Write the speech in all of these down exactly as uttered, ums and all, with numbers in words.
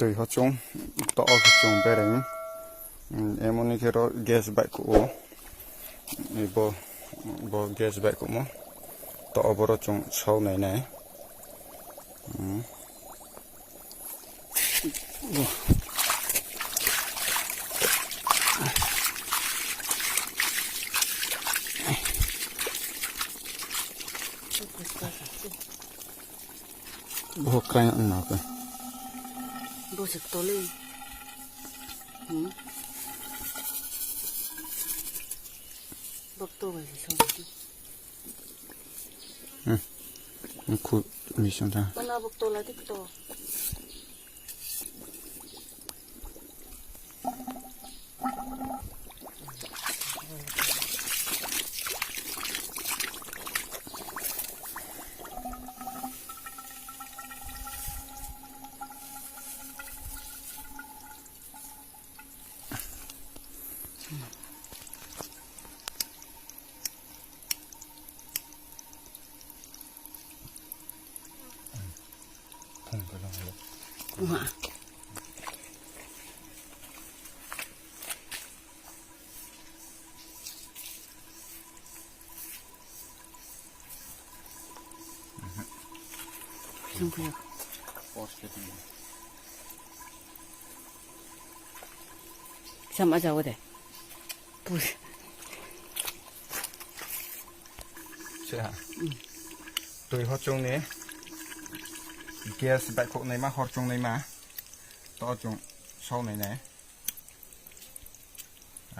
twi hochung, to o hochung bereng. Hmm, emoni khe ro gas bai kuo. Bo, bo gas bai kumo. To oboro chung sau nai nai. Hmm. Bo kaya na ka. Bo se tole. Hmm. Bok to bai se. Hmm. Khu mission ta. Mana bok to la dik to. Sama jago de. Pus. Cha. Twi hochung ni gas bai khok nai ma, hor chung nai ma. To chung sau nai nai.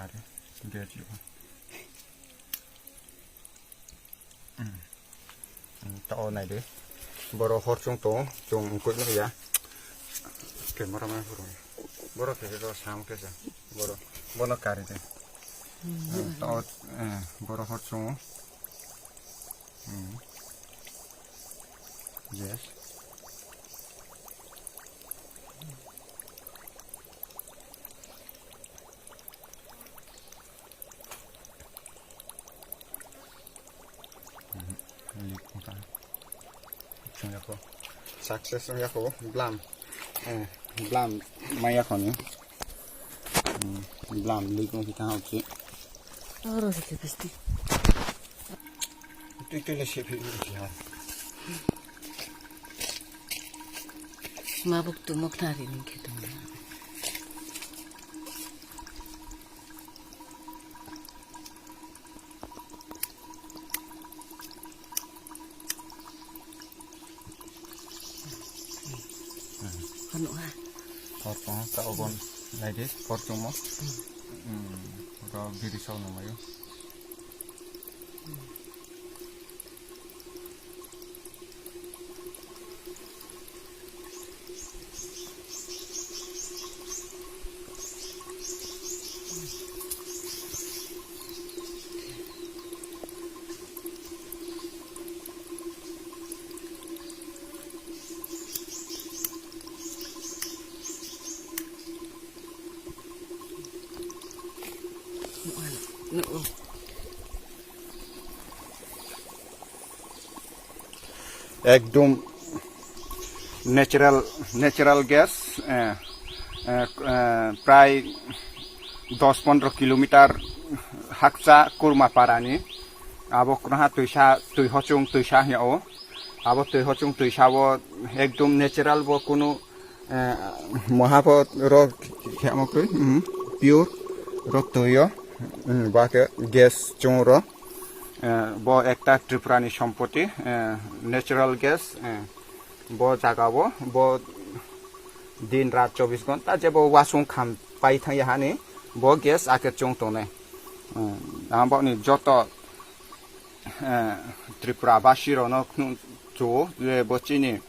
Are, gas yo. Hmm. Hmm, ta o nai de. Boro hor chung to, chung koi no ya. Camera man horo. Boro ke ro sam ke ja. Boro, bono kari de. Hmm, ta o, eh, boro hor chung. Hmm. Yes. Success wngya kho blam. Eh, blam maya khoni. Hmm, blam leak wngkha hauchi. Aro se khe bisti. Twi twi le se phi ya. Ma buk tu mok thari ni khe tu. Hanu ha. Hor tong ta ogon nai de hor tongmo. Hmm. Ro biri sau no mayo. Ekdom natural, natural gas, eh, eh, eh, prai dos pondro kilometer hakcha Kurma parani. Abo kwrwngha twisa, twi hochung twisa hwnwi o. Abo twi hochung twisa o ekdom natural bo kunu, eh, moha bo ro khemo kwi, hmm, pure ro twi o, hmm, ba khe gas chung ro. Eh, bo ekta Tripura ni sompoti, eh, natural gas, eh, bo jaga o, bo din rat chobbish ghonta jebo wasung kham pai thang ya hani, bo gas ake chung tongnai. Hmm, ang bo ni joto eh, Tripura basi rok no khnu chuo, je bo chini,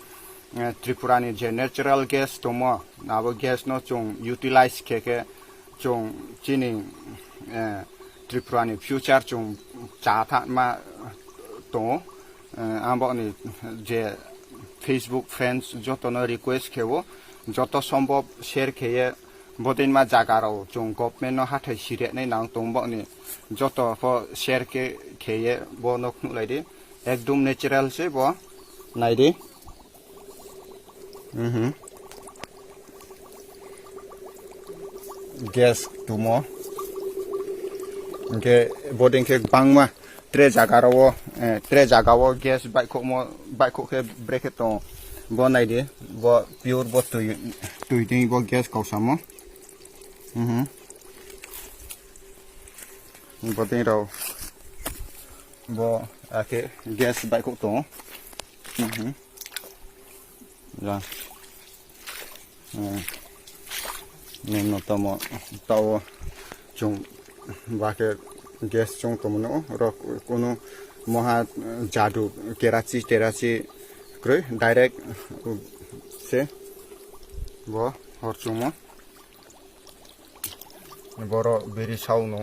eh, Tripura ni je natural gas tongmo, abo gas no chung utilize khe khe chung chini, eh, Tripura ni future chung cha tha ma tongo. Eh, ang bo ni je Facebook friends joto no request khe o, joto sombhob share khe ye Bodinma jaga rok chung government no hathai sireknai nang tong bokni joto pho share khe kheye bo no khnuhlai di, ekdum natural se bo nai di. Mhm. Gas tumo. Hingke boding khe bangma tre jaga rao, eh, tre jaga o gas baikhokmo, baikhok khe brekhe tongo. Bo naidi, bo pure bo twi, twi ding bo gas kausamo. Mhm. Boding rao bo akhe gas baikhok tongo. Mhm. Ja. Eh, nino tomo tao chung bakhe gas chung tomo no rok kunu moha jadu kerachi terachi kroi direct se bo hor chungmo boro biri sau no.